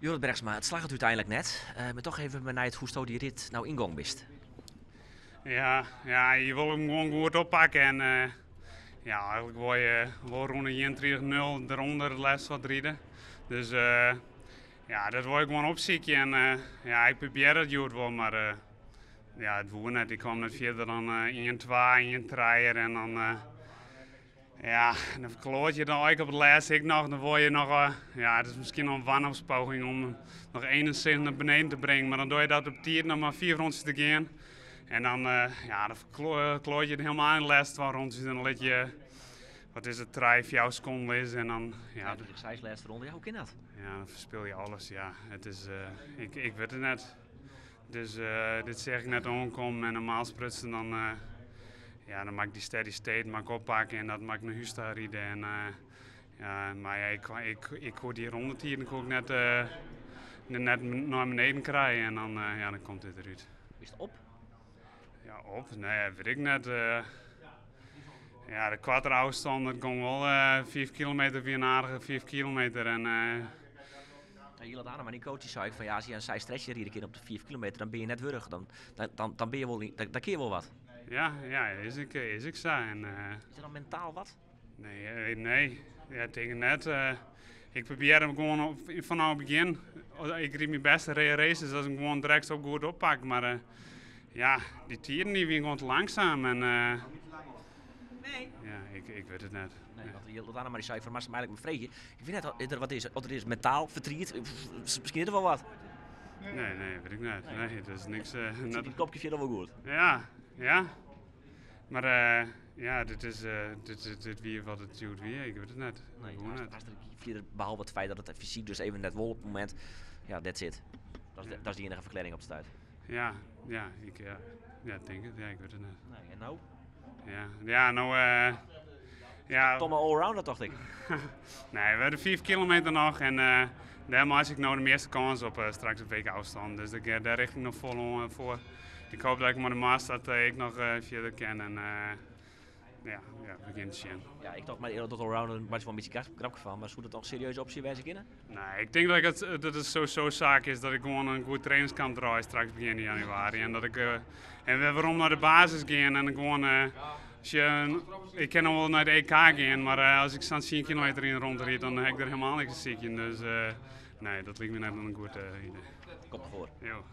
Jorrit Bergsma, it slagget úteinlik net, mar toch even benijd hoe'tsto dy rit no yngong bist. Ja, ja, je wol him gewoan goed oppakke en ja, eigenlik wol je wol rûn de 31-0 derûnder it lêste wat ride. Dus ja, dat wol ik gewoan opsykje en ja, ik probearre it hjoed wol, mar ja, it woe net. Ik kwam net fierder dan ien twa, ien trije en dan ja, dan ferkloat je dan ek op it lêste ek noch. Dan wol je noch, ja, it is miskien noch in wanhopspoging om noch enigszins nei beneden te bringen, mar dan doe je dat op tiid noch mar 5 rûntsjes te gean. En dan, ja, dan ferkloat je it helemaal yn de lêste 2 rûntsjes en dan lit je, wat is it, 3, 4 sekonden lizze en dan, ja. 6 lêste ronde, ja, hoe kin dat? Ja, dan ferspil je alles, ja. Het is, ik wit it net. Dus dit seach ik net oankommen en normaal sprutsen dan, ja, dan moat ik dy steady state moat ik oppakke en dat moat ik nei hûs ta ride. En, ja, mar ja, ik koe dy rondetiden koe ik net, net nei beneden krije en dan, ja, dan komt dit derút. Is it op? Ja, op? Nee, wit ik net. Ja, de koartere ôfstân, dat gong wol. 5 kilometer wie in aardige 5 kilometer. En, Ja, Jillert Anema, dy coach, dy sei ek fan ja, as je in 6 ride kin op de 5 kilometer, dan bin je net wurch. Dan, dan, dan, dan bin je wol, dan, dan kin je wol wat. Ja, ja, is ek sa. En, is der dan mentaal wat? Nee, nee. Ja, ik tink net. Ik probearje him gewoan fanôf it begjin. Ik ryd myn bêste races as ik him gewoan direkt op goed oppak. Mar ja, dy tiden dy wiene gewoan te langsaam. En, ja, ik wit it net. Nee, want Jillert Anema dy sei fan, moatst him eigenlik mar freegje. Ik wit net oft der wat is, oft der is mentaal fertriet, miskien is der wol wat. Nee, nee, wit ik net. Nee, dat is niks. Sit dyn kopke fierder wol goed? Ja, ja. Mar ja, dit is, dit, dit wie wat it hjoed wie, ik wit it net. Nee, Gewoan net. hast der fierder, behalve it feit dat it fysyk dus even net wol op it momint, ja, that's it. Dat is de iennige ferklearring op it stuit. Ja, ja, ik, ja, ja, tink it. Ja, ik wit it net. Nee, en no? Ja, ja, no, ja. Toch mar allrounder, tocht ik. Nee, we hebben 5 kilometer noch en dêr meitsje ik no de measte kâns op straks op WK ôfstân. Dus dêr richt ik noch fol oan foar. Ik hoop dat ik mei de mass dat ek noch fierder kin en ja, ja, we gean it sjen. Ja, ik tocht mei dat allrounder meitsje wol in bytsje grapke fan, mar soe dat noch in serieuze opsje wêze kinne? Nee, ik tink dat ik it, dat it sowieso saak is dat ik gewoan in goed trainingskamp draai straks begjin januari en dat ik en wer werom nei de basis gean en gewoan, as je, ik kin noch wol nei de EK gean, mar as ik sa'n 10 kilometer yn de rûnte ryd, dan ha ik der helemaal niks te sykjen. Dus nee, dat liket my net in goed idee. Komt derfoar. Jo.